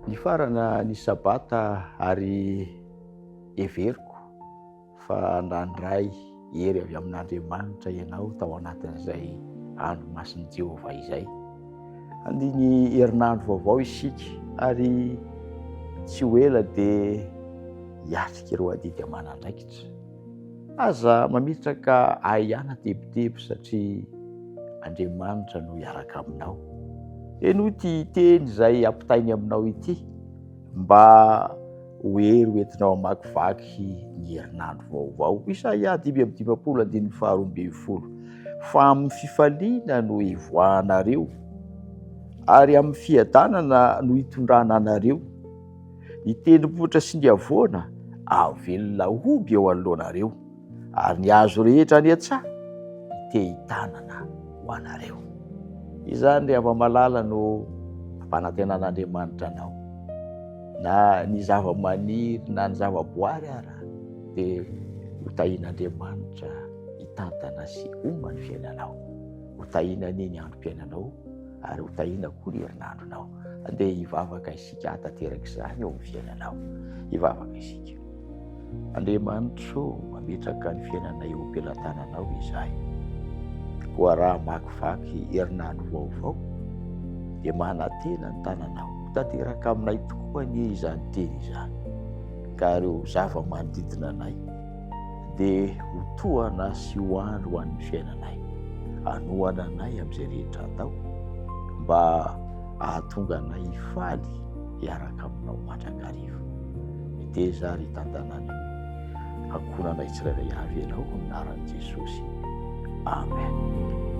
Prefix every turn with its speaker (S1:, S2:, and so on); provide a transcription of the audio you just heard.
S1: Nifarana ny Sabata ary heveriko fa nandray hery avy amin'Andriamanitra ianao tao anatin'izay andro masin'i Jehovah izay. Handia ny herinandro vaovao isika ary tsy ho ela dia hiatrika ireo adidy aman'andraikitra. Aza mametraka ahiahy tebiteby satria Andriamanitra no hiaraka aminao. Henoy ity teny izay ampitainy aminao ity mba ho hery hoentinao hamakivaky ny herinandro vaovao. Isaia 55 andininy faha-12. Fa amin'ny fifaliana no hivoahanareo ary amin'ny fiadanana no hitondrana anareo. Ny tendrombohitra sy ny havoana ahavelona omby eo anoloanareo, ary ny hazo rehetra any an-tsaha hitehi-tanana ho anareo. Izany ry hava-malala no fampanantenan'Andriamanitra anao. Na ny zava-maniry na ny zava-boary ara dia hotahian'Andriamanitra hitantana sy homba ny fiainanao. Hotahiana anie ny androm-piainanao ary ho tahiana koa ny herinandronao. Andeha hivavaka isika hahatanteraka izany eo amin'ny fiainanao. Hivavaka isika. Andriamanitro ô, mametraka ny fiainanay eo am-pelatananao izahay. Koa raha hamakivaky herinandro vaovao, dia manantena ny tananao. Ho tanteraka aminay tokoa anie izany teny izany, ka ireo zava-manodidina anay dia ho tohana sy ho andry ho an'ny fiainanay. Hanohana anay amin'izay rehetra atao mba hahatonga anay hifaly hiaraka aminao mandrakariva. Meteza ary hitantana ny ankohonanay tsirairay avy ianao amin'ny anaran'i Jesosy. Amen.